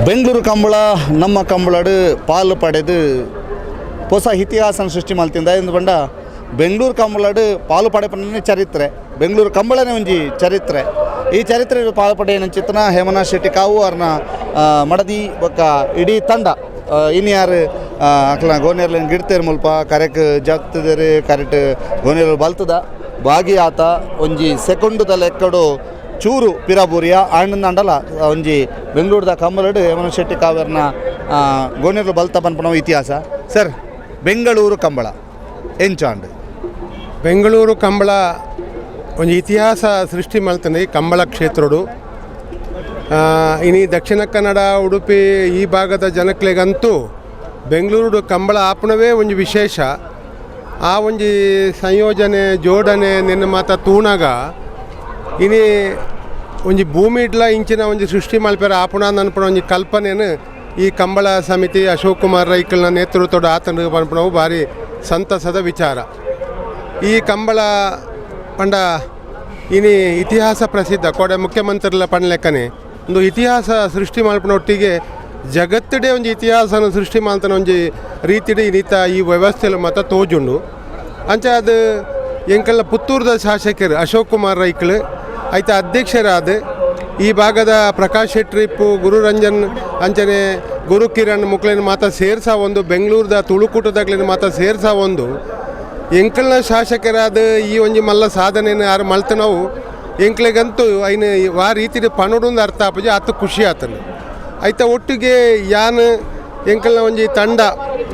Bengaluru Kambala ನಮ್ಮ ಕಂಬಳಡು ಪಾಲು ಪಡೆದು ಹೊಸ ಇತಿಹಾಸನ ಸೃಷ್ಟಿ ಮಲ್ತಿಂದ ಎಂದು ಪಂಡ ಬೆಂಗಳೂರು ಕಂಬಳಡು ಪಾಲು ಪಡೆಪನೇ ಚರಿತ್ರೆ, ಬೆಂಗಳೂರು ಕಂಬಳನೇ ಒಂಜಿ ಚರಿತ್ರೆ. ಈ ಚರಿತ್ರೆ ಪಾಲು ಪಡೆಯನ ಚಿತ್ರನ ಹೇಮನಾಥ್ ಶೆಟ್ಟಿ ಕಾವು ಅರ್ನ ಮಡದಿ ಬೊಕ್ಕ ಇಡೀ ತಂಡ ಇನ್ಯಾರು ಅಕ್ಲ ಗೋನೇರ್ಲೆನ್ ಗಿಡ್ತೇರು ಮುಲ್ಪ ಕರೆಕ್ ಜತ್ತದೇರು ಕರೆಕ್ಟ್ ಗೋನೇರು ಬಲ್ತದ ಬಾಗಿ ಆತ ಒಂಜಿ ಸೆಕೆಂಡುದ ಲೆಕ್ಕಡು ಚೂರು ಪಿರಾಬೂರಿಯ ಆಂಡಲ ಒಂಜಿ ಬೆಂಗಳೂರದ ಕಂಬಳಡು ಹೇಮನಾಥ್ ಶೆಟ್ಟಿ ಕಾವೇರ್ನ ಗೋನೇರ್ಲು ಬಲ್ತ ಪನ್ಪುನ ಇತಿಹಾಸ. ಸರ್, ಬೆಂಗಳೂರು ಕಂಬಳ ಎಂಚಾಂಡ್? ಬೆಂಗಳೂರು ಕಂಬಳ ಒಂಜಿ ಇತಿಹಾಸ ಸೃಷ್ಟಿ ಮಲ್ತಂದೆ ಈ ಕಂಬಳ ಕ್ಷೇತ್ರಡು. ಇನಿ ದಕ್ಷಿಣ ಕನ್ನಡ, ಉಡುಪಿ ಈ ಭಾಗದ ಜನಕ್ಲೆಗಂತೂ ಬೆಂಗಳೂರು ಕಂಬಳ ಆಪಣವೇ ಒಂಜಿ ವಿಶೇಷ. ಆ ಒಂಜಿ ಸಂಯೋಜನೆ ಜೋಡಣೆ ನಿನ್ನ ಮಾತ ತೂಣಗ ಇನಿ ಒಂಜಿ ಭೂಮಿ ಇಡ್ಲ ಇಂಚಿನ ಒಂಜಿ ಸೃಷ್ಟಿ ಮಲ್ಪೆರ ಆಪುಣ ಅನ್ಪುನ ಒಂಜಿ ಕಲ್ಪನೆನು ಈ ಕಂಬಳ ಸಮಿತಿ ಅಶೋಕ್ ಕುಮಾರ್ ರೈಕಲ್ನ ನೇತೃತ್ವದ ಆತನ ಪನ್ಪುನವು ಭಾರಿ ಸಂತಸದ ವಿಚಾರ. ಈ ಕಂಬಳ ಪಂಡ ಇನಿ ಇತಿಹಾಸ ಪ್ರಸಿದ್ಧ ಕೋಡೆ ಮುಖ್ಯಮಂತ್ರಿಲ ಪನ್ಲೆಕ್ಕನೆ ಒಂದು ಇತಿಹಾಸ ಸೃಷ್ಟಿ ಮಲ್ಪುನ ಒಟ್ಟಿಗೆ ಜಗತ್ತಡೆ ಒಂಜಿ ಇತಿಹಾಸನ ಸೃಷ್ಟಿ ಮಲ್ತನ ಒಂಜಿ ರೀತಿಡೆ ಇನ್ನಿತ ಈ ವ್ಯವಸ್ಥೆಲು ಮಾತ ತೋಜುಂಡು. ಅಂಚ ಅದು ಎಂಕಲ್ನ ಪುತ್ತೂರ್ದ ಶಾಸಕರು ಅಶೋಕ್ ಕುಮಾರ್ ರೈಕ್ಳು ಐತ ಅಧ್ಯಕ್ಷರಾದ ಈ ಭಾಗದ ಪ್ರಕಾಶ್ ಶೆಟ್ಟಿ ಇಪ್ಪು, ಗುರುರಂಜನ್ ಅಂಚನೆ ಗುರು ಕಿರಣ್ ಮುಕ್ಲೆನ್ ಮಾತ ಸೇರ್ಸ ಒಂದು ಬೆಂಗಳೂರದ ತುಳುಕೂಟದಾಗ್ಲಿನ ಮಾತ ಸೇರ್ಸ ಒಂದು ಎಂಕಲ್ನ ಶಾಸಕರಾದ ಈ ಒಂಜಿ ಮಲ್ಲ ಸಾಧನೆಯನ್ನು ಯಾರು ಮಲ್ತನವು ಎಂಕ್ಲೆಗಂತೂ ಐನ ವಾ ರೀತಿಡ್ ಪನೊಡುಂದು ಅರ್ಥ ಆಪುಜಿ, ಆತ್ ಖುಷಿ ಆತನು. ಐತ ಒಟ್ಟಿಗೆ ಯಾನ್ ಎಂಕಲ್ನ ಒಂಜಿ ತಂಡ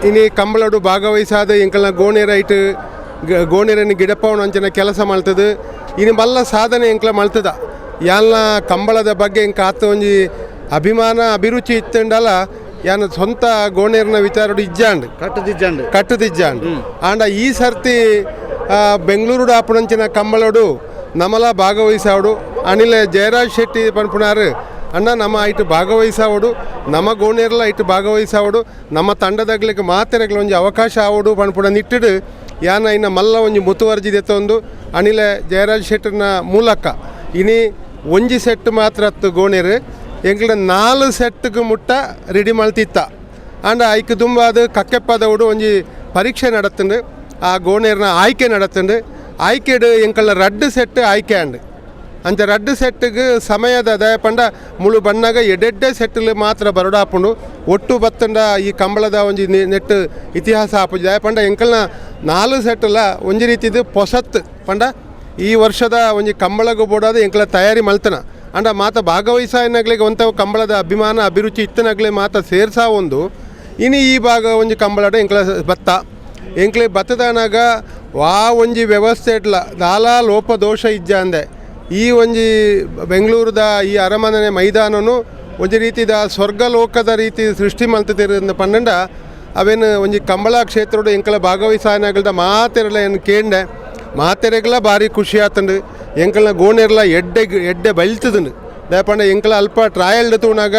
ಇನಿ ಕಂಬಳಡು ಭಾಗವಹಿಸಾದ ಎಂಕಲ್ನ ಗೋಣೆರ ಐಟ್ ಗೋಣೆರನ್ನು ಗಿಡಪವನ ಅಂಚಿನ ಕೆಲಸ ಮಲ್ತದು ಇನಿ ಮಲ್ಲ ಸಾಧನೆ ಎಂಕ್ಲ ಮಲ್ತದ. ಯಾನ್ಲ ಕಂಬಳದ ಬಗ್ಗೆ ಎಂಕ ಆತ ಒಂಜಿ ಅಭಿಮಾನ ಅಭಿರುಚಿ ಇತ್ತಂಡಲ ಯಾನ್ ಸ್ವಂತ ಗೋಣೆರ್ನ ವಿಚಾರಡು ಇಜ್ಜಾಂಡ್. ಕಟ್ಟದಿಜ್ಜಾಂಡ್. ಕಟ್ಟದಿಜ್ಜಾಂಡ್. ಆಂಡ ಈ ಸರ್ತಿ ಬೆಂಗಳೂರು ಆಪುಣಂಚಿನ ಕಂಬಳಡು ನಮಲ ಭಾಗವಹಿಸಾವಡು ಅನಿಲ ಜಯರಾಜ್ ಶೆಟ್ಟಿ ಪನ್ಪುನಾರು ಅಣ್ಣ ನಮ್ಮ ಐಟ್ ಭಾಗವಹಿಸಾವಡು, ನಮ್ಮ ಗೋಣೆರ್ಲ ಐಟ್ ಭಾಗವಹಿಸಾವಡು, ನಮ್ಮ ತಂಡದಾಗ್ಲಿಕ್ಕೆ ಮಾತೆರೆಗ್ಲ ಒಂಜಿ ಅವಕಾಶ ಆವಡು ಪನ್ಪುನ ನಿಟ್ಟಿಡು ಯಾನ ಇನ್ನ ಮಲ್ಲ ಒಂಜಿ ಮುತುವರ್ಜಿ ದೆತ್ತೊಂದು ಅನಿಲ ಜಯರಾಜ್ ಶೆಟ್ಟಿನ ಮೂಲಕ ಇನಿ ಒಂಜಿ ಸೆಟ್ ಮಾತ್ರ ಅತ್ತು ಗೋಣೆರು ಎಂಕ್ಲ 4 ಸೆಟ್ಗೆ ಮುಟ್ಟ ರೆಡಿ ಮಲ್ತಿತ್ತ. ಆಂಡ ಐಕ್ ದುಂಬಾದ ಕಕ್ಕೆಪ್ಪದವಡು ಒಂಜಿ ಪರೀಕ್ಷೆ ನಡತ್ತಂಡು, ಆ ಗೋಣೆರ್ನ ಆಯ್ಕೆ ನಡತ್ತಂಡು. ಆಯ್ಕೆಡು ಎಂಕಲ್ನ ರಡ್ಡು ಸೆಟ್ ಆಯ್ಕೆ ಆಂಡ್. ಅಂಚ ರಡ್ಡು ಸೆಟ್ಗೆ ಸಮಯದ ದಯ ಪಂಡ ಮುಳು ಬಣ್ಣಗ ಎಡೆಡ್ಡೆ ಸೆಟ್ಲು ಮಾತ್ರ ಬರಡಾಪುಂಡು. ಒಟ್ಟು ಬತ್ತಂಡ ಈ ಕಂಬಳದ ಒಂಜಿ ನೆಟ್ಟು ಇತಿಹಾಸ ಆಪುಜಿ. ದಯ ಪಂಡ ಎಂಕಲ್ನ 4 ಸೆಟ್ಲ ಒಂಜಿ ರೀತಿದು ಪೊಸತ್ ಪಂಡ ಈ ವರ್ಷದ ಒಂಜಿ ಕಂಬಳಗು ಬೋಡಾದ ಎಂಕಲ ತಯಾರಿ ಮಲ್ತನ. ಅಂಡ ಮಾತ ಭಾಗವಹಿಸಾಯನಗ್ಲಿಗೆ ಒಂತ ಕಂಬಳದ ಅಭಿಮಾನ ಅಭಿರುಚಿ ಇತ್ತನಗ್ಲೆ ಮಾತ ಸೇರ್ಸಾ ಒಂದು ಇನಿ ಈ ಭಾಗ ಒಂಜಿ ಕಂಬಳಡ ಎಂಕಲ ಬತ್ತ ಎಂಕ್ಲೆ ಬತ್ತದನಾಗ ವಾ ಒಂಜಿ ವ್ಯವಸ್ಥೆ ಇಡ್ಲ ದಾಲಾ ಲೋಪದೋಷ ಇಜ್ಜ ಅಂದೆ ಈ ಒಂಜಿ ಬೆಂಗಳೂರದ ಈ ಅರಮನೆ ಮೈದಾನನು ಒಂಜಿ ರೀತಿದ ಸ್ವರ್ಗಲೋಕದ ರೀತಿ ಸೃಷ್ಟಿ ಮಲ್ತಿರ ಪನ್ನಂಡ ಅವೇನು ಒಂಜಿ ಕಂಬಳ ಕ್ಷೇತ್ರಡು ಎಂಕಲ ಭಾಗವಹಿಸಾಯನಗಲ್ದ ಮಾತೆರಲ ಏನು ಕೇಂಡೆ ಮಾತೆರೆಗ್ಲ ಭಾರಿ ಖುಷಿ ಆತಂಡು. ಎಂಕಲ್ನ ಗೋಣೆರ್ಲ ಎಡ್ಡೆ ಎಡ್ಡೆ ಬೈಲ್ತದಂಡು. ದಯಪಂಡ ಎಂಕಲ ಅಲ್ಪ ಟ್ರಯಲ್ ತೂನಾಗ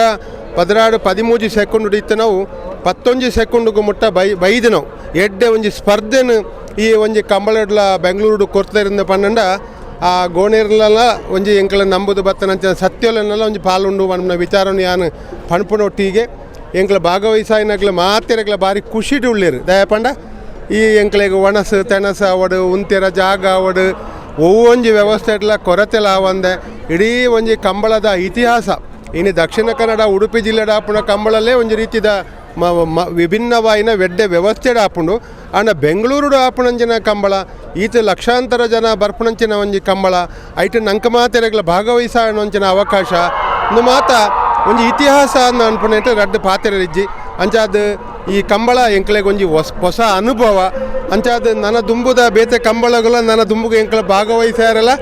12 13 ಸೆಕೆಂಡ್ ಇತ್ತು, ನಾವು 11 ಸೆಕೆಂಡ್ಗೂ ಮುಟ್ಟ ಬೈದು ನಾವು ಎಡ್ಡೆ ಒಂಜಿ ಸ್ಪರ್ಧೆನು ಈ ಒಂಜಿ ಕಂಬಳಡ್ಲ ಬೆಂಗಳೂರು ಕೊರ್ತರಿಂದ ಪನ್ನಂಡ ಆ ಗೋಣೆರ್ಲಲ ಒಂಜಿ ಎಂಕಲ ನಂಬುದು ಬತ್ತನಂಚ ಸತ್ಯಲನ್ನೆಲ್ಲ ಒಂಜಿ ಪಾಲುಂಡು ಪನ್ಪುನ ವಿಚಾರನು ಯಾನ್ ಪನ್ಪುನೊಟ್ಟಿಗೆ ಎಂಕಲ ಭಾಗವಹಿಸಾಯಿನಗ್ಲ ಮಾತೆರೆಗ್ಲ ಭಾರಿ ಖುಷಿಡು ಉಳ್ಳೇರು. ದಯಪಂಡ ಈ ಎಂಕ್ಲೆಗ್ ಒಣಸು ತೆಣಸು ಆವಡು, ಉಂತೆರ ಜಾಗ ಆವಡು, ಒವ್ವೊಂಜಿ ವ್ಯವಸ್ಥೆ ಇಡ್ಲ ಕೊರತೆಲ ಆವಂದೆ ಇಡೀ ಒಂಜಿ ಕಂಬಳದ ಇತಿಹಾಸ ಇನ್ನು ದಕ್ಷಿಣ ಕನ್ನಡ ಉಡುಪಿ ಜಿಲ್ಲೆಡ್ ಆಪುನ ಕಂಬಳಲ್ಲೇ ಒಂಜಿ ರೀತಿದ ವಿಭಿನ್ನವಾಯಿನ ವೆಡ್ಡೆ ವ್ಯವಸ್ಥೆಡ್ ಆಪುಂಡು. ಆಂಡ ಬೆಂಗಳೂರುಡು ಆಪುನಂಚಿನ ಕಂಬಳ ಈತ ಲಕ್ಷಾಂತರ ಜನ ಬರ್ಪುನಂಚಿನ ಒಂಜಿ ಕಂಬಳ ಐಟ್ ನಂಕ ಮಾತೆರೆಗ್ಲ ಭಾಗವಹಿಸಾಣಂಚಿನ ಅವಕಾಶ ಇಂದು ಮಾತ ಒಂಜಿ ಇತಿಹಾಸ ಅನ್ಪುನೆಟ್ ರಡ್ಡ್ ಪಾತೆರ ಇಜ್ಜಿ. ಅಂಚಾದ್ ಈ ಕಂಬಳ ಎಂಕ್ಲೆಗ್ ಒಂಜಿ ಹೊಸ ಅನುಭವ. ಅಂಚಾದ್ ನನ ದುಂಬುದ ಬೇತೆ ಕಂಬಳಗಳ ನನ ದುಂಬುಗ ಎಂಕ್ಲ ಭಾಗವಹಿಸಾರಲ್ಲ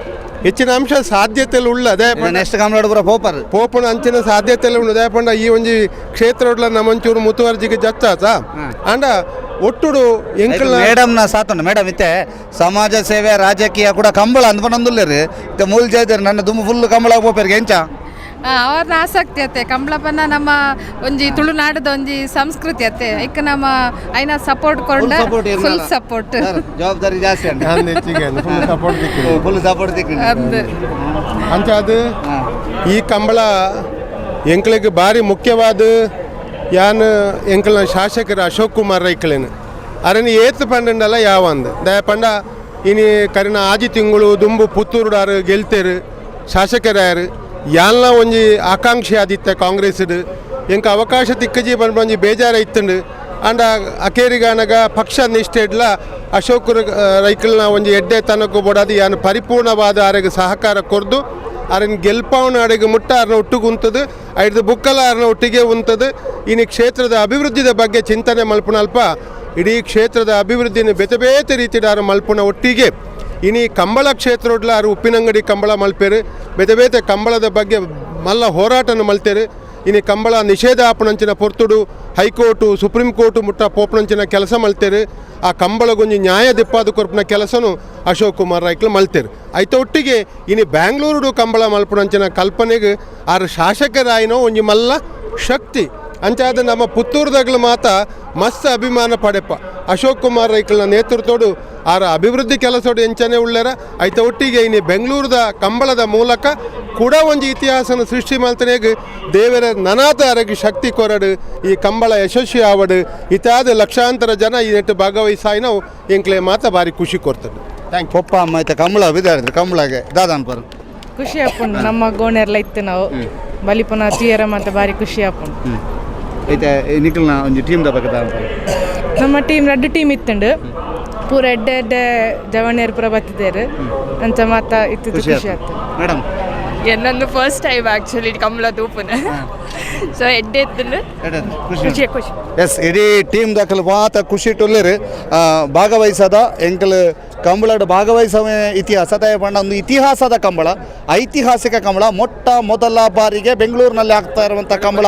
ಹೆಚ್ಚಿನ ಅಂಶ ಸಾಧ್ಯತೆಲು ಉಳ್ಳ ಅದೇ. ನೆಕ್ಸ್ಟ್ ಕಂಬಳಡು ಪೂರ ಪೋಪರ್. ಪೋಪುನ ಅಂಚಿನ ಸಾಧ್ಯತೆಲು ಉಂಡು. ದಯಪಂಡ ಈ ಒಂಜಿ ಕ್ಷೇತ್ರಡ್ಲ ನಮ್ಮಂಚೂರು ಮುತುವರ್ಜಿಗೆ ಜತ್ತಾತ ಆಂಡ ಒಟ್ಟುಡು ಎಂಕಲ್ನ ಮೇಡಮ್ ನ ಸಾತುಂಡು ಮೇಡಮ್ ಇತ್ತೆ ಸಮಾಜ ಸೇವೆ ರಾಜಕೀಯ ಕೂಡ ಕಂಬಳ ಅಂದ್ಪನೊಂದುಲ್ಲೇರು ಇತ್ತೆ ಮೂಲ್ ಜೈದೇರು ನನ್ನ ದುಂಬು ಫುಲ್ ಕಂಬಳ ಪೋಪೆರ್ಗೆ ಎಂಚ? ಅವ್ರನ್ನ ಆಸಕ್ತಿ ಅತ್ತೆ ಕಂಬಳಪನ್ನ ನಮ್ಮ ಒಂಜಿ ತುಳುನಾಡದ ಒಂಜಿ ಸಂಸ್ಕೃತಿ ಅತ್ತೆ ಐಕ್ ನಮ್ಮ ಐನ ಸಪೋರ್ಟ್ ಕೊಂಡ ಫುಲ್ ಸಪೋರ್ಟ್. ಜವಾಬ್ದಾರಿ ಜಾಸ್ತಿ ಉಂಟು. ಹೆಚ್ಚಿಗೆ ಫುಲ್ ಸಪೋರ್ಟ್ ತಿಕ್ಕಿದೆ. ಫುಲ್ ಸಪೋರ್ಟ್ ತಿಕ್ಕಿದೆ. ಅಂದ್. ಅಂಚಾದ್ ಈ ಕಂಬಳ ಎಂಕ್ಲೆಗ್ ಬಾರಿ ಮುಖ್ಯವಾದ ಯಾನ್ ಎಂಕಲ್ನ ಶಾಸಕರು ಅಶೋಕ್ ಕುಮಾರ್ ರೈಕ್ಲೆನ್ ಅರನ್ ಏತ್ ಪಂಡಂಡಲ ಯಾವಂದ್ ದಯ ಪಂಡ ಇನಿ ಕರಿನ ಆಜಿ ತಿಂಗಳು ದುಂಬು ಪುತ್ತೂರುಡಾರು ಗೆಲ್ತೇರು ಶಾಸಕರಾಯರು ಯಾನ್ಲ ಒಂಜಿ ಆಕಾಂಕ್ಷೆ ಆದಿತ್ತೆ ಕಾಂಗ್ರೆಸ್ಡ್ ಎಂಕ್ ಅವಕಾಶ ತಿಕ್ಕಜಿ ಪನ್ಪ ಒಂಜಿ ಬೇಜಾರ ಇತ್ತುಂಡು. ಆಂಡ ಅಕೇರಿಗಾನಗ ಪಕ್ಷ ನಿಷ್ಠೆಡ್ಲ ಅಶೋಕ್ ರೈಕಲ್ನ ಒಂಜಿ ಎಡ್ಡೆ ತನಕು ಬೋಡಾದ್ ಯಾನ್ ಪರಿಪೂರ್ಣವಾದ ಆರೆಗ್ ಸಹಕಾರ ಕೊರ್ದು ಅರನ್ ಗೆಲ್ಪಾವನ ಅಡೆಗೆ ಮುಟ್ಟ ಅರನ ಒಟ್ಟಿಗೆ ಉಂತದು ಐಡ್ದು ಬುಕ್ಕಲ ಅರನ ಒಟ್ಟಿಗೆ ಉಂತದು. ಇನಿ ಕ್ಷೇತ್ರದ ಅಭಿವೃದ್ಧಿದ ಬಗ್ಗೆ ಚಿಂತನೆ ಮಲ್ಪುನ ಅಲ್ಪ ಇಡೀ ಕ್ಷೇತ್ರದ ಅಭಿವೃದ್ಧಿನ ಬೇತೆ ಬೇತೆ ರೀತಿಡ್ ಆರು ಮಲ್ಪುನ ಒಟ್ಟಿಗೆ ಇನಿ ಕಂಬಳ ಕ್ಷೇತ್ರಡ್ಲ ಆರು ಉಪ್ಪಿನಂಗಡಿ ಕಂಬಳ ಮಲ್ಪೇರು, ಬೇತೆ ಬೇತೆ ಕಂಬಳದ ಬಗ್ಗೆ ಮಲ್ಲ ಹೋರಾಟನ ಮಲ್ತೇರು. ಇನಿ ಕಂಬಳ ನಿಷೇಧ ಆಪುನಂಚಿನ ಪೊರ್ತುಡು ಹೈಕೋರ್ಟು ಸುಪ್ರೀಂ ಕೋರ್ಟು ಮುಟ್ಟ ಪೋಪುನಂಚಿನ ಕೆಲಸ ಮಲ್ತೇರು. ಆ ಕಂಬಳಗೊಂಜಿ ನ್ಯಾಯ ದಿಪ್ಪಾದು ಕೊರ್ಪುನ ಕೆಲಸನು ಅಶೋಕ್ ಕುಮಾರ್ ರೈಕ್ಲು ಮಲ್ತೇರು. ಐತ ಒಟ್ಟಿಗೆ ಇನಿ ಬ್ಯಾಂಗ್ಳೂರುಡು ಕಂಬಳ ಮಲ್ಪುನಂಚಿನ ಕಲ್ಪನೆಗೆ ಆರು ಶಾಸಕರಾಯಿನೋ ಒಂಜಿ ಮಲ್ಲ ಶಕ್ತಿ. ಅಂಚಾದ ನಮ್ಮ ಪುತ್ತೂರುದಾಗಲು ಮಾತ ಮಸ್ತ್ ಅಭಿಮಾನ ಪಡೆಪ ಅಶೋಕ್ ಕುಮಾರ್ ರೈಕಲ್ನ ನೇತೃತ್ವಡು ಆರ ಅಭಿವೃದ್ಧಿ ಕೆಲಸೋಡು ಎಂಚನೆ ಉಳ್ಳೇರ. ಐತ ಒಟ್ಟಿಗೆ ಇನಿ ಬೆಂಗಳೂರದ ಕಂಬಳದ ಮೂಲಕ ಕೂಡ ಒಂಜಿ ಇತಿಹಾಸನ ಸೃಷ್ಟಿ ಮಲ್ತನೇಗ್ ದೇವರ ನನಾತ ಅರಗಿ ಶಕ್ತಿ ಕೊರಡು ಈ ಕಂಬಳ ಯಶಸ್ವಿ ಆವಡು. ಇತ್ಯಾದ ಲಕ್ಷಾಂತರ ಜನ ಈ ನೆಟ್ಟು ಭಾಗವಹಿಸಾಯಿನವು ಎಂಕ್ಲೆ ಮಾತ ಭಾರಿ ಖುಷಿ ಕೊಡ್ತದೆ. Thank you. ಪೊಪ್ಪ ಅಮ್ಮ ಐತೆ ಕಂಬಳ ಬಿದ್ದಾಡಿದ್ರು ಕಂಬಳಗೆ ದಾದಾನ್ಪರು. ಖುಷಿ ಆಪುಂಡು, ನಮ್ಮ ಗೋಣೆರ್ಲ ಇತ್ತು ನಾವು ಬಲಿಪುನ ತೀಯರ ಮತ್ತೆ ಭಾರಿ ಖುಷಿ ಆಪುಂಡು. ಐತೆ ನಿಖಲ್ನ ಒಂಜಿ ಟೀಮ್ ದ ಬಗ್ಗೆ ದಾದಾನ್ಪರು. ನಮ್ಮ ಟೀಮ್ ರಡ್ಡು ಟೀಮ್ ಇತ್ತುಂಡು, ಪೂರ ಎಡ್ಡೆ ಎಡ್ಡೆ ಜವಣಿಯರು ಪೂರ ಬತ್ತಿದ್ದೇರು ಅಂಚ ಮಾತ ಇತ್ತು, ಖುಷಿ ಆಯ್ತು. ಮೇಡಮ್. ಎನ್ನೊಂದು ಫಸ್ಟ್ ಟೈಮ್ ಆ್ಯಕ್ಚುಲಿ ಕಂಬಳ ತೂಪುನ, ಸೊ ಎಡ್ಡೆ ಇತ್ತುಂಡು, ಖುಷಿ ಖುಷಿ. ಎಸ್, ಇಡೀ ಟೀಮ್ ದಾಖಲು ಮಾತ ಖುಷಿ ಟುಲ್ಲೇರು ಭಾಗವಹಿಸದ ಎಂಕಲ್ ಕಂಬಳಡ್ ಭಾಗವಹಿಸವ ಇತಿಹಾಸ ದಯ ಪಂಡ ಒಂದು ಇತಿಹಾಸದ ಕಂಬಳ, ಐತಿಹಾಸಿಕ ಕಂಬಳ, ಮೊಟ್ಟ ಮೊದಲ ಬಾರಿಗೆ ಬೆಂಗಳೂರಿನಲ್ಲಿ ಆಗ್ತಾ ಇರುವಂಥ ಕಂಬಳ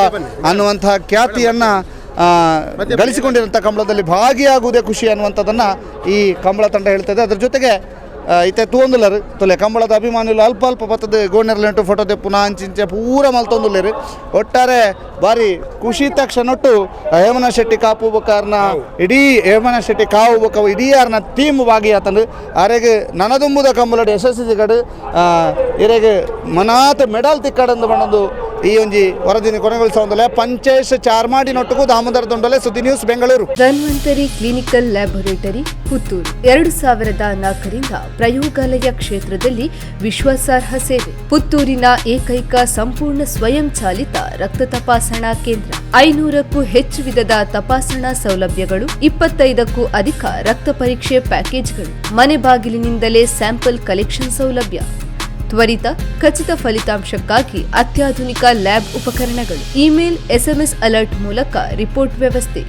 ಅನ್ನುವಂಥ ಖ್ಯಾತಿಯನ್ನು ಗಳಿಸಿಕೊಂಡಿರುವಂಥ ಕಂಬಳದಲ್ಲಿ ಭಾಗಿಯಾಗುವುದೇ ಖುಷಿ ಅನ್ನುವಂಥದ್ದನ್ನು ಈ ಕಂಬಳ ತಂಡ ಹೇಳ್ತದೆ. ಅದರ ಜೊತೆಗೆ ಇತ್ತೆ ತೂವೊಂದುಲ್ಲರು ತೊಲೆ ಕಂಬಳದ ಅಭಿಮಾನಿಲು ಅಲ್ಪ ಅಲ್ಪ ಬತ್ತದ ಗೋಣೆರ್ಲೆಂಟು ಫೋಟೋ ತೆಪ್ಪುನ ಅಂಚಿಂಚೆ ಪೂರ ಮಲ್ತೊಂದುಲ್ಲೇರು. ಒಟ್ಟಾರೆ ಭಾರಿ ಖುಷಿ ತಕ್ಷಣೊಟ್ಟು ಹೇಮನ ಶೆಟ್ಟಿ ಕಾಪು ಬೊಕಾರ್ನ ಇಡೀ ಹೇಮನ ಶೆಟ್ಟಿ ಕಾವು ಬೊಕ್ಕ ಇಡೀ ಆರ್ನ ಟೀಮ್ ಭಾಗಿ ಆತಂದು ಆರೆಗ್ ನನದುಂಬುದ ಕಂಬಳಡ್ ಯಶಸ್ವಿ ಸಿಗಡು ಇರೆಗ್ ಮನಾತ ಮೆಡಲ್ ತಿಕ್ಕಡಂದು ಬಣ್ಣೊಂದು ಈ ಒಂಜಿ ವರದಿನ ಕೊನೆಗೊಳಿಸೊಂದುಲ್ಲೆ. ಪಂಚೇಶ್ ಚಾರ್ಮಾಡಿ ನೊಟ್ಟುಗು ದಾಮೋದರ ದೊಂಡಲೆ, ಸುದ್ದಿ news, Bengaluru. Dhanvantari clinical laboratory, Puttur. 2004ರಿಂದ ಪ್ರಯೋಗಾಲಯ ಕ್ಷೇತ್ರದಲ್ಲಿ ವಿಶ್ವಾಸಾರ್ಹ ಸೇವೆ. ಪುತ್ತೂರಿನ ಏಕೈಕ ಸಂಪೂರ್ಣ ಸ್ವಯಂಚಾಲಿತ ರಕ್ತ ತಪಾಸಣಾ ಕೇಂದ್ರ. 500ಕ್ಕೂ ಹೆಚ್ಚು ವಿಧದ ತಪಾಸಣಾ ಸೌಲಭ್ಯಗಳು, 25ಕ್ಕೂ ಅಧಿಕ ರಕ್ತ ಪರೀಕ್ಷೆ ಪ್ಯಾಕೇಜ್ಗಳು, ಮನೆ ಬಾಗಿಲಿನಿಂದಲೇ ಸ್ಯಾಂಪಲ್ ಕಲೆಕ್ಷನ್ ಸೌಲಭ್ಯ, ತ್ವರಿತ ಖಚಿತ ಫಲಿತಾಂಶಕ್ಕಾಗಿ ಅತ್ಯಾಧುನಿಕ ಲ್ಯಾಬ್ ಉಪಕರಣಗಳು, ಇಮೇಲ್, ಎಸ್ಎಂಎಸ್ ಅಲರ್ಟ್ ಮೂಲಕ ರಿಪೋರ್ಟ್ ವ್ಯವಸ್ಥೆ.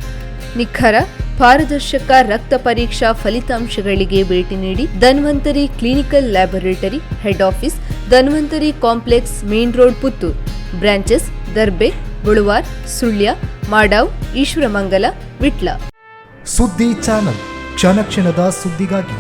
ನಿಖರ, ಪಾರದರ್ಶಕ ರಕ್ತ ಪರೀಕ್ಷಾ ಫಲಿತಾಂಶಗಳಿಗೆ ಭೇಟಿ ನೀಡಿ Dhanvantari clinical laboratory, head office, Dhanvantari complex, main road, Puttur. Branches: Darbe, Boluwar, Sullia, Madav, Ishwaramangala, Vitla. ಸುದ್ದಿ ಚಾನಲ್, ಕ್ಷಣ ಕ್ಷಣದ ಸುದ್ದಿಗಾಗಿ.